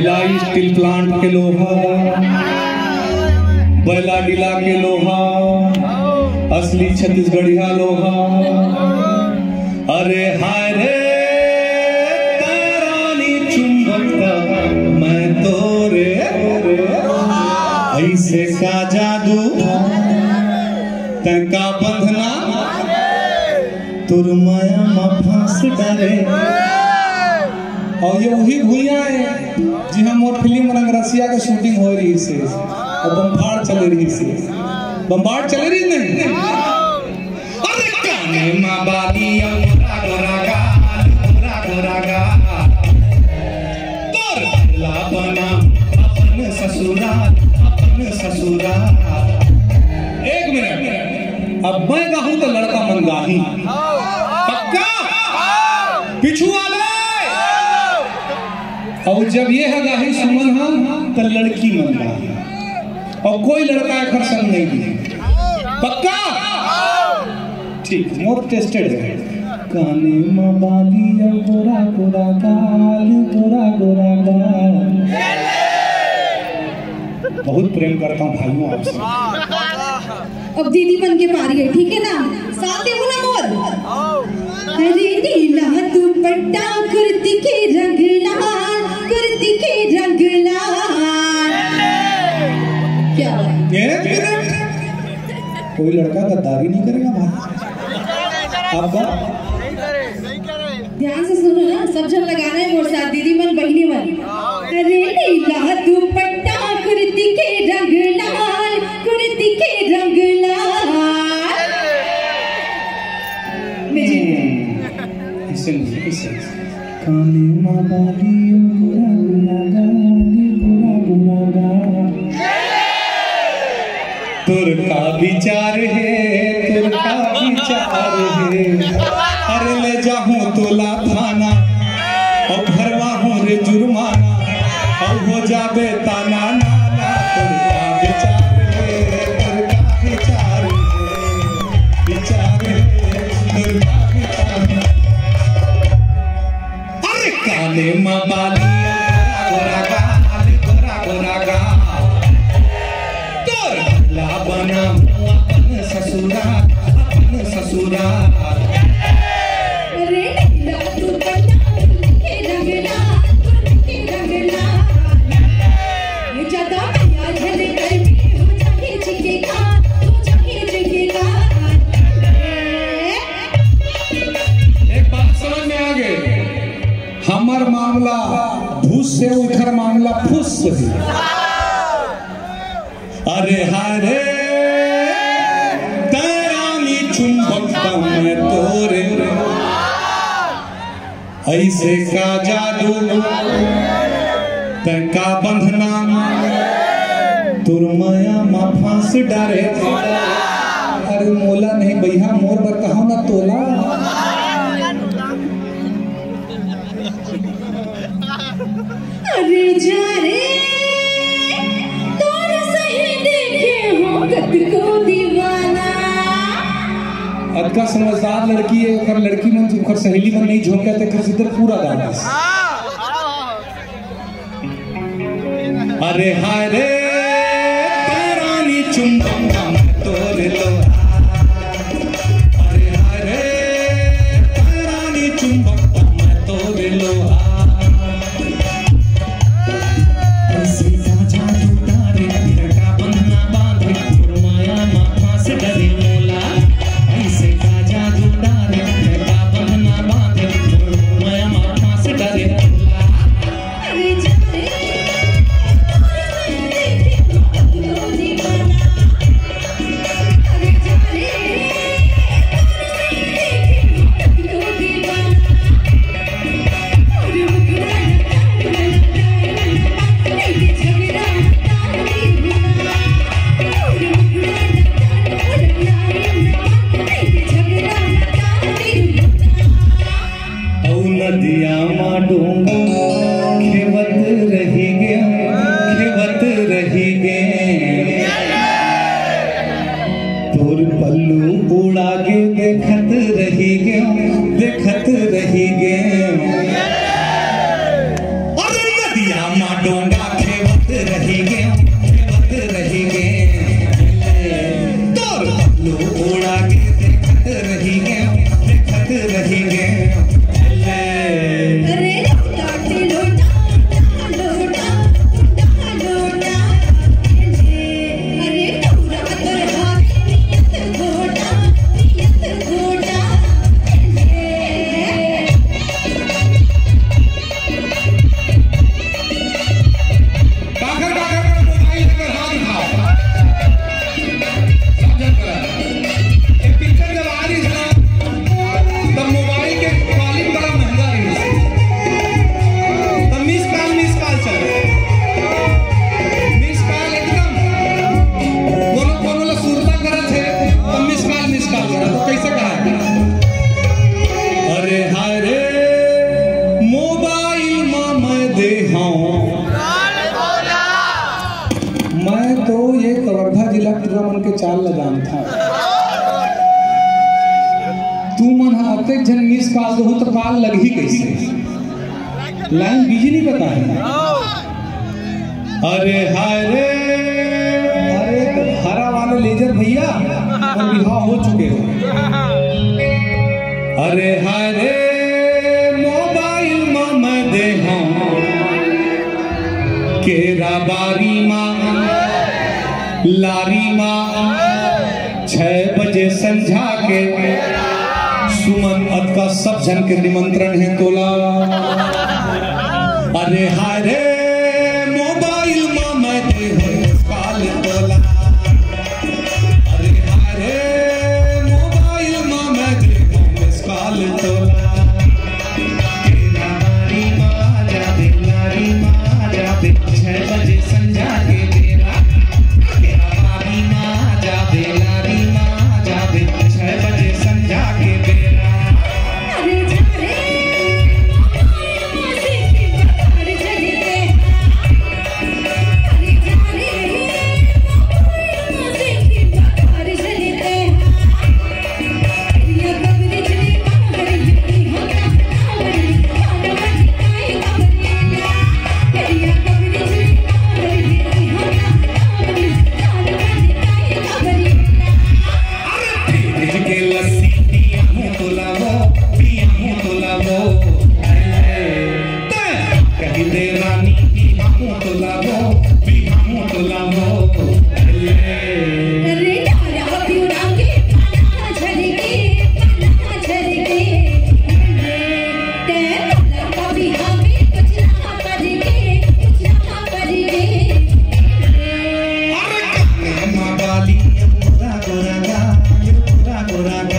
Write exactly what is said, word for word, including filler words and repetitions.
Steel plant के लोहा, बैलाडीला के लोहा, असली छत्तीसगढ़िया लोहा। अरे हाय रे, तैं रानी चुंबक, मैं तो रे, ऐसे का जादू, तैं का बंधना, तोर मया म फांस डारे। अउ ये उही भुइयां हे, जिहां मोर फिल्म रंगरसिया के शूटिंग होय रहिस हे, अउ बमफाड़ चले रहिस हे। बमफाड़ चले रहिस नहीं? अरे काने मा बाली अउ गोरा गोरा गाल, गोरा गोरा गाल। तोर ला बना अपन ससुराल, अपन ससुराल। एक मिनट, अब मैं गाहूं त लड़का मन गाही। पक्का? पीछू वाले। अउ जब ये ह गाही सुमन ह, त लड़की मन गाही। अउ कोई लड़का एकर संग नहीं दी। पक्का? ठीक, मोर टेस्टेड हे। काने मा बाली अउ गोरा गोरा गाल, गोरा गोरा गाल। बहुत प्रेम करता हूँ भाइयों आपसे। अब दीदी मन के पारी हे, ठीक हे ना? साथ देहू ना मोर। अरे नीला दुपट्टा, कुर्ती के रंग लाल, कुर्ती के रंग लाल। क्या बात? एक मिनट, कोई लड़का गद्दारी नहीं करेगा भाई। आपका ध्यान से सुनो ना, सब झन लगाना हे मोर साथ, दीदी मन, बहिनी मन। अरे नीला दुपट्टा, कुर्ती के रंग लाल, कुर्ती के रंग लाल। म्यूजिक। ऐसे नहीं, ऐसे। काने मा बाली, गोरा गोरा गाल, गोरा गोरा गाल। तोर का विचार हे, तोर का विचार हे? अरे ले जाहूं तोला थाना, अउ भरवाहूं रे जुर्माना, अउ हो जाबे ताना नाना। तोर का विचार हे, तोर का विचार हे, विचार हे, तोर का विचार हे? अरे काने मा बाली, गोरा गोरा गाल, गोरा गोरा गाल। तोर ला बनाहूं अपन ससुराल, अपन ससुराल। अरे नीला दुपट्टा, कुर्ती के रंग लाल, कुर्ती के रंग लाल। ये ज्यादा भैया झन गर्मी हो जाही जी के कान, हो जाही जी के कान। एक बात समझ में आ गई, हमर मामला भूस से, उखर मामला फुस से। अरे हाय रे, तैं रानी चुंबक, मैं तोरे, ऐसे का जादू, तैं का बंधना, तोर मया मा फांस डारे। अरे मोला नहीं भैया, मोर बर कहो ना तोला। अरे जा रे, तोर सही देखे हो कतको दीवाना। अतका समझदार लड़की हे, ओकर लड़की मन, ओकर सहेली मन नहीं झोंके, तेकर सितर पूरा डाल दिस। अरे हाय रे, तैं रानी चुंबक, मैं तोरे लोहा। अरे हाय रे, तैं रानी चुंबक, मैं तोरे लोहा। ऐसे का जादू डारे, तेरा बंधना बांधे, तोर मया मा फांस डारे मोला। ऐसे का जादू डारे, तेरा बंधना बांधे, तोर मया मा फांस डारे मोला। अउ नदिया मा डोंगा खेवत रहि गे, खेवत रहि गे। तोर पल्लू उड़ा गे, देखत रहि गे, देखत रहि गे। अरे नदिया मा डोंगा देखत रहिगे। अरे लोटा, लोटा, लोटा, लोटा, लोटा, अरे टूरा तोर हाथ नियत गोटा, नियत गोटा। काकर, काकर कर मोबाइल कर हाथ उठाओ। सब जन करा। ए पिक्चर जब आ रही ना, तब मोबाइल के कॉलिंग बड़ा महंगा रही। तब मिस कॉल, मिस कॉल चल। मिस कॉल एकदम। कोनो, कोनो ला सुरता करत हे, तब मिस कॉल, मिस कॉल करत। तो कैसे कहा है? अरे हाय रे, मोबाइल मा मैं दे हूँ। मैं तो ये कवर्धा जिला के टूरा मन के चाल ल जानथंव। तुमन ह अतेक झन मिस कॉल दो त कॉल लगही कैसे? लाइन बिजी नहीं पता है। अरे हाय रे, अरे हरा वाले लेजर भैया, और बिहाव हो चुके हो। अरे हाय रे, मोबाइल मा मैं दे हूँ केरा बारी मा, लारी मा, छह बजे संझा के सुमन अतका सब झन के निमंत्रण है तोला। अरे हाय रे, मोबाइल मा मैं दे हूँ कॉल तोला। अरे हाय रे, मोबाइल मा मैं दे हूँ कॉल तोला। केरा बारी मा जाबे, लारी मा जाबे, छह बजे संझा के बेरा। केरा बारी मा जाबे, लारी मा जाबे, छह बजे संझा के बेरा। अरे जा रे, मोबाइल मा से की बकार चलते हैं। कहि दे रानी, बिहामो तो लाबो, बिहामो तो लाबो। अरे यार, अभी उड़ांगे, पाना झरके, पाना झरके। ते तोला कभी हमें कुछ ना करके, कुछ ना करके। अरे काने मा बाली, पूरा गोरा गाल, पूरा गोरा गाल।